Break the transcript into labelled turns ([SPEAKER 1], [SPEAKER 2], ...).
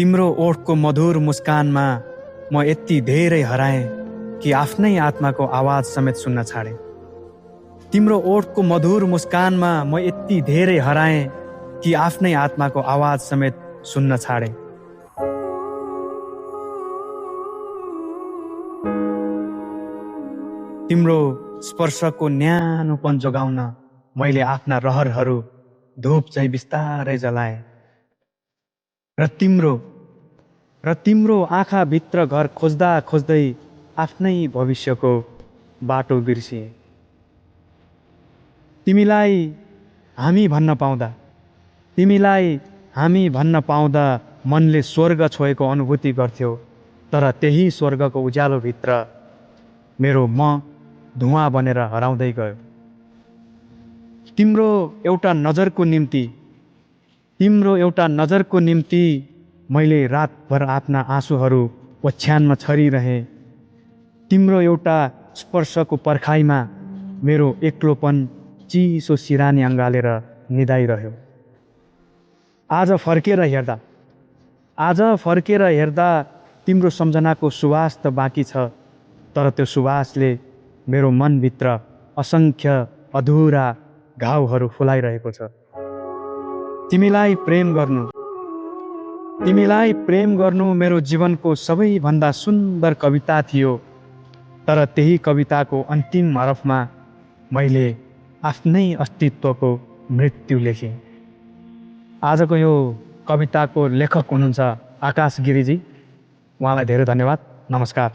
[SPEAKER 1] तिम्रो ओठको मधुर मुस्कानमा म यति धेरै हराएँ कि आफ्नै आत्माको आवाज समेत सुन्न छाडेँ। तिम्रो ओठको मधुर मुस्कानमा म यति धेरै हराएँ कि आफ्नै आत्माको आवाज समेत सुन्न छाडेँ। तिम्रो स्पर्शको न्यानोपन जोगाउन मैले आफ्ना रहरहरू धूप चाहिँ बिस्तारै जलाएँ र तिम्रो आँखाभित्र घर खोज्दा खोज्दै आफ्नै भविष्यको बाटो बिर्सिएँ। तिमीलाई हामी भन्न पाउँदा मनले स्वर्ग छोएको अनुभूति गर्थ्यो, तर त्यही स्वर्गको उज्यालोभित्र मेरो म धुवाँ बनेर हराउँदै गयो। तिम्रो एउटा नजरको निम्ति मैले रातभर आफ्ना आँसुहरू ओछ्यानमा छरिरहेँ। तिम्रो एउटा स्पर्शको पर्खाइमा मेरो एक्लोपन चिसो सिरानी अँगालेर निदाइरह्यो। आज फर्केर हेर्दा तिम्रो सम्झनाको सुवास त बाँकी छ, तर त्यो सुवासले मेरो मनभित्र असङ्ख्य अधुरा घाउहरू फुलाइरहेको छ। तिमीलाई प्रेम गर्नु मेरो जीवनको सबैभन्दा सुन्दर कविता थियो, तर त्यही कविताको अन्तिम हरफमा मैले आफ्नै अस्तित्वको मृत्यु लेखेँ। आजको यो कविताको लेखक हुनुहुन्छ आकाश गिरीजी। उहाँलाई धेरै धन्यवाद। नमस्कार।